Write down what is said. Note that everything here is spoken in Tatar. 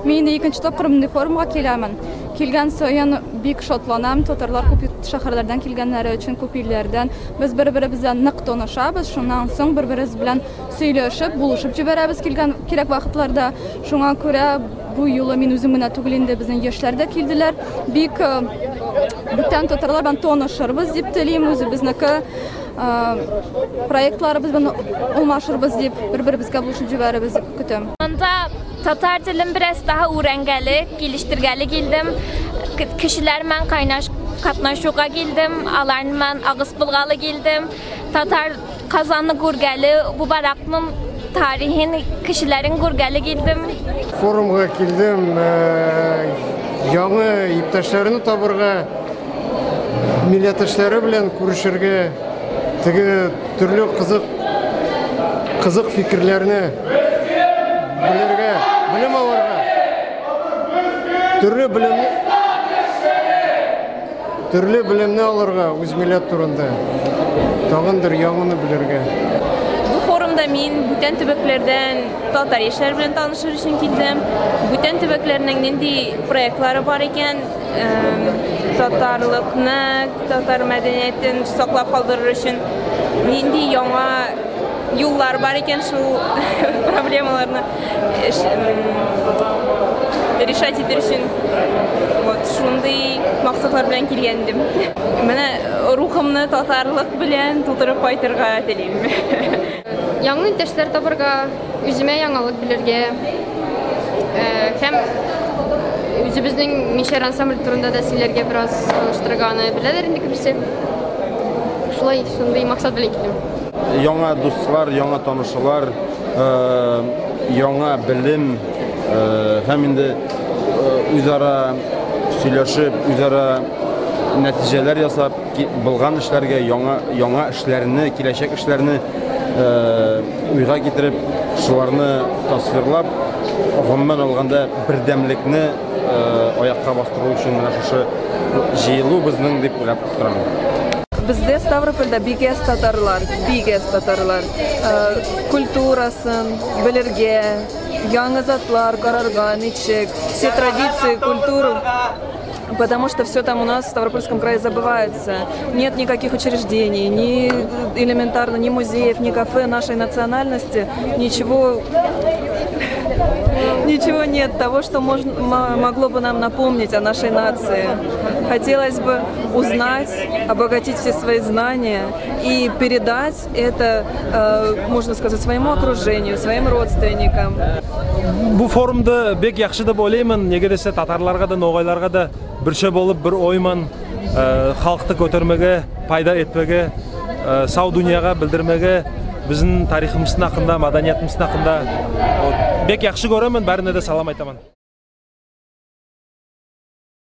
Мин инде икенче тапкыр мондый форумга киләмен. Килгән саен бик шатланам, татарлар күп шәһәрләрдән килгәннәре өчен, күп илләрдән. Без бер-беребез белән нык танышабыз, шуннан соң бер-беребез белән сөйләшеп, булышып җибәрәбез килгән кирәк вакытларда. Шуңа күрә бу юлы мин үзем генә түгел инде, безнең яшьләр дә килделәр. Бик бүтән татарлар белән танышырбыз дип телим, үзебезнеке проектларыбыз белән алмашырбыз дип, бер-беребезгә булышып җибәрербез дип көтәм. Монда татар телен бераз daha öğrengeli, geliştirgeli geldim. Kişiler men kaynaş katnaşuga geldim, alarны men ağız bulgalı geldim. Tatar Kazanlı gurgeli, bu barakның tarihin kişilerin gurgeli geldim. Форумга килдем, яңа иптәшләрне табырга, милләттәшләре белән күрешергә, теге төрле кызык кызык фикерләрне белергә, белем алырга, төрле белемне төрле белемне алырга үз милләт турында, тагын бер яңаны белергә. Бу форумда мин бүтән төбәкләрдән татар яшьләре белән танышыр өчен килдем. Бүтән төбәкләрнең нинди проектлары бар икән, татарлыкны, татар мәдәниятен саклап калдырыр өчен нинди яңа юллар бар икән, шул проблемаларны решать итер өчен. Вот шундый максатлар белән килгән идем. Менә рухымны татарлык белән тутырып кайтырга телим. Яңа иптәшләр табырга, үземә яңалык белергә, һәм үзебезнең Мишәр ансамбль турында да сөйләргә, бераз таныштырырга, аны беләләр инде күбесе. Шулай, шундый максат белән килдем. Яңа дуслар, яңа танышулар, яңа белем һәм инде үзара сөйләшеп, үзара нәтиҗәләр ясап, булган эшләргә, яңа яңа эшләрне, киләчәк эшләрне уйга китереп, шуларны тасвирлап, гомумән алганда бердәмлекне аякка бастыру өчен менә шушы җыелу безнең дип уйлап торам. Бездә Ставропольдә бик әз татарлар, бик әз татарлар. Культурасын белергә, яңа затлар карарга ничек, все традиции, культуру, потому что все там у нас в Ставропольском крае забывается. Нет никаких учреждений, ни элементарно, ни музеев, ни кафе нашей национальности, ничего, ничего нет того, что могло бы нам напомнить о нашей нации. Хотелось бы узнать, обогатить все свои знания и передать это, можно сказать, своему окружению, своим родственникам. Бу форумды бек яхшы деп ойлаймын. Неге десе, татарларга да, ноғайларга да бірше болып, бір ойман халықты көтермеге, пайда етпеге, сау дүнияға білдірмеге біздің тарихымыздың хақында, маданиятымыздың хақында. Вот, бек яхшы көремін, бәріне де салам айтамын.